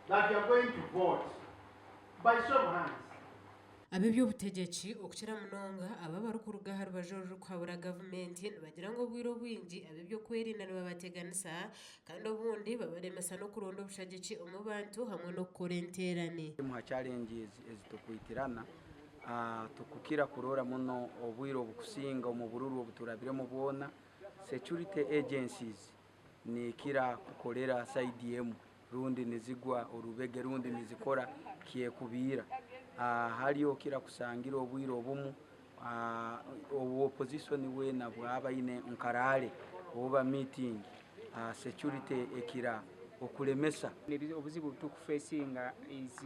That you are going to vote. By show of hands. Ab'eby'obutegyeki okukira munonga abo abarikuruga aha rubaju orurikuhabura gavumenti nibagira ngu obwire obwingi ab'ebyokwerinda nibabateganisa kandi obundi babaremesa n'okuronda obushagiki omu bantu hamwe n'okukora enteerane. Emu ha challenges ezitukwitirana, tukukira kurora muno obwire obukusinga omu bururu obuturabiremu bwona, security agencies nikira kukolera side emu, rundi nizigwa orubege, rundi nizikora kyekubiira. Hali okira kusangira obwire obumu obu opposition weena bwaba aine nka rally oba meeting, security ekira okulemesa. Obuzibu obutukufacinga is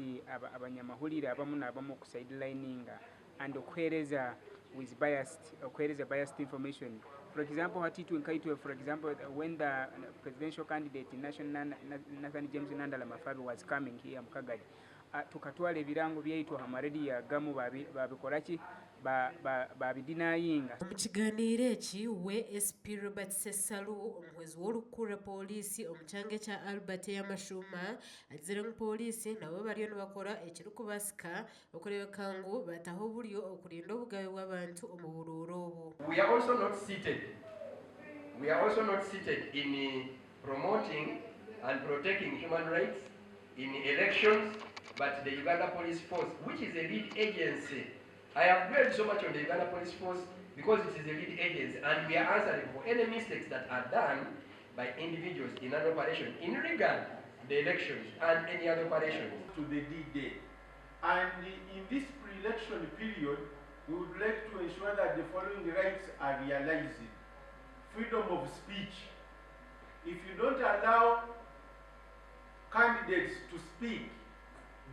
abanyamahurire abamu nabamu okusidelininga and okuheereza with biased, okuheereza biased information. For example, hati itwe nkaitwe, for example, when the presidential candidate national Nathan James Nandala Mafabi was coming here mu Kagadi, tukatwala ebirango byaitu aha marediyo agamu babikoraki, babidenyinga. Omu kiganiiro eki, we SP Robert Sessalu, omuhwezi w'orikukurira pooriisi omu kyanga ekya Albert ey'amashuuma, agizire ngu pooriisi nabo bariyo nibakora ekirikubaasika okureebeka ngu bataho oburyo okurinda obugabe bw'abantu omu buruuru obu. We are also not seated. We are also not seated in promoting and protecting human rights in elections, but the Uganda Police Force, which is a lead agency. I have dwelled so much on the Uganda Police Force because it is a lead agency and we are answering for any mistakes that are done by individuals in an operation in regard to the elections and any other operations. To the D-Day. And in this pre-election period, we would like to ensure that the following rights are realized. Freedom of speech. If you don't allow candidates to speak,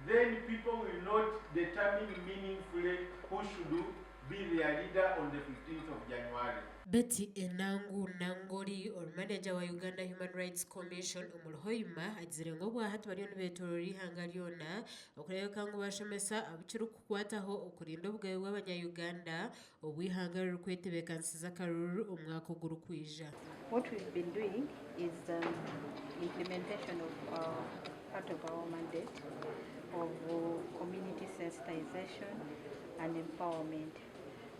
then people will not determine meaningfully who should be their leader on the 15th of January. Betty Enangu Nangoli, orumaneja wa Uganda Human Rights Commission omuri Hoima, agizire ngu obwahati bariyo nibetorora ihanga ryona okureebeka ngu bashomesa abukirikukwataho okurinda obugabe bw'abanya-Uganda obu ihanga ririkwetebeekanisiza akaruru omwaka ogurikwija. What we've been doing is implementation of part of our mandate of community sensitization and empowerment.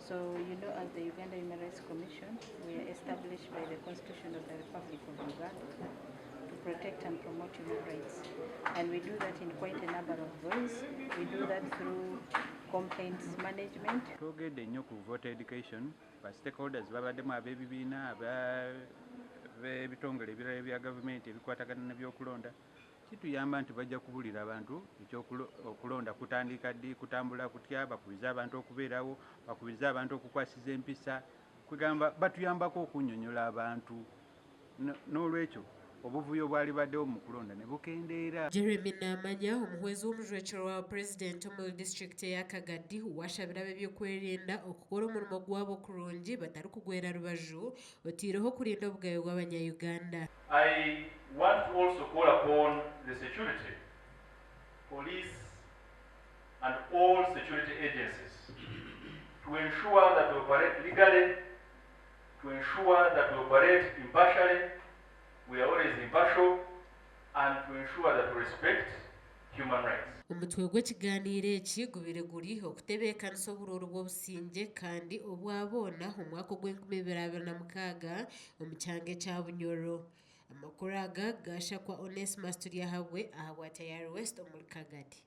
So, as the Uganda Human Rights Commission, we are established by the Constitution of the Republic of Uganda to protect and promote human rights. And we do that in quite a number of ways. We do that through complaints management. Twogedde nnyo ku voter education. Ba stakeholders babaddemu ab'ebibiina, ab'ebitongole ebirala ebya gavumenti ebikwatagana n'ebyokulonda. Kituyamba nti bajja kubulira abantu ekyokulonda kutandika ddi, kutambula kutya, bakubirize abantu okubeerawo, bakubirize abantu okukwasiza empisa, kwegamba batuyambako okunnyonnyola abantu. N'olwekyo obuvuyo bwali baddewo mu kulonda ne bukendeera. Jeremy Namanya, omuhwezi w'omujwekyero wa purezidenti omu disitulikiti eya Kagadi, washabira ab'ebyokwerinda okukora omurimo gwabo kurungi batarikugwera rubaju, otiireho okurinda obugabe bw'abanya-Uganda. I want to also call upon the security, police, and all security agencies to ensure that we operate legally, to ensure that we operate impartially, we are always impartial, and to ensure that we respect human rights. Omutwe gw'ekiganiiro eki gubire guri okutebeekanisa oburuuru bw'obusingye kandi obwa boona omwaka ogw'e2026 omu kyanga ekya Bunyoro. Amakuru aga gashakwa Onesimus Turyahabwe ahabwa Tayari West omuri Kagadi.